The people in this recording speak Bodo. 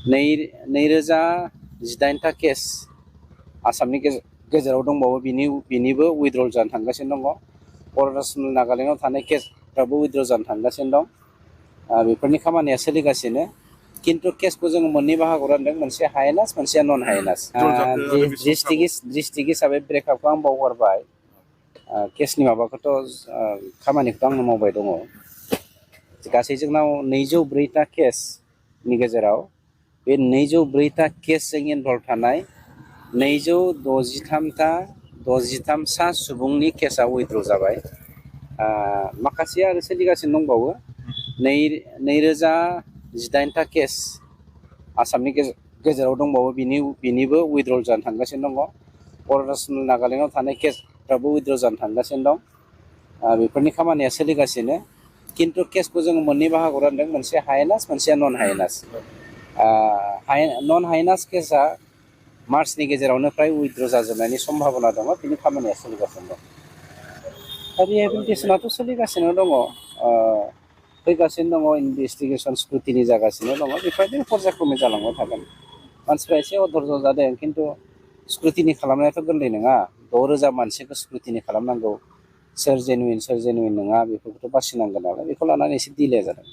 2018 केस आसामनि गेजेराव दंबावो बिनिबो उइथड्रल जानो थांगासिनो दङ। अरुणाचल नागालेण्डआव थानाय केसफ्राबो उइथड्र जानो थांगासिनो दं। बेफोरनि खामानिया सोलिगासिनो। किन्तु केसखौ जोङो मोननै बाहागोआव रानदों, मोनसे हायेनास, मोनसेया नन हायेनास। डिस्ट्रिक्ट हिसाबै ब्रेकआपखौ आं बावगारबाय। केसनि माबाखौथ' खामानिखौथ' आंनो मावबाय दङ। गासै जोंनाव 204टा केसनि गेजेराव बे 204टा केसजों इनभल्भ थानाय 263 सा सुबुंनि केसआ उइथड्र जाबाय। माखासे आरो सोलिगासिनो दंबावो। 2018टा केस आसामनि गेजेराव दंबावो बिनिबो उइथड्रल जानो थांगासिनो दङ। अरुणाचल नागालेण्डआव थानाय केसफ्राबो उइथड्र जानो थांगासिनो दं। बेफोरनि खामानिया सोलिगासिनो। किन्तु केसखौ जोङो मोननै बाहागोआव रानदों, मोनसे हायेनास, मोनसेया नन हायेनास। नन हायेनास केसआ मार्चनि गेजेरावनो फ्राय उइथड्र जाजोबनायनि सम्भाबना दङ। बिनि खामानिया सोलिगासिनो दं। रिहेबिलिटेसनाथ' सोलिगासिनो दङ। फैगासिनो दङ, इनभेस्टिगेसन स्क्रुटिनि जागासिनो दङ। बेफोरबायदिनो पर्यायक्रमै जालांबाय थागोन। मानसिफ्रा एसे अधर्ज जादों, खिन्थु स्क्रुटिनि खालामनायाथ' गोरलै नङा। 6,000 मानसिखौ स्क्रुटिनि खालामनांगौ। सोर जेनुइन नङा बेफोरखौथ' बासिनांगोन नालाय, बेखौ लानानै एसे डिले जादों।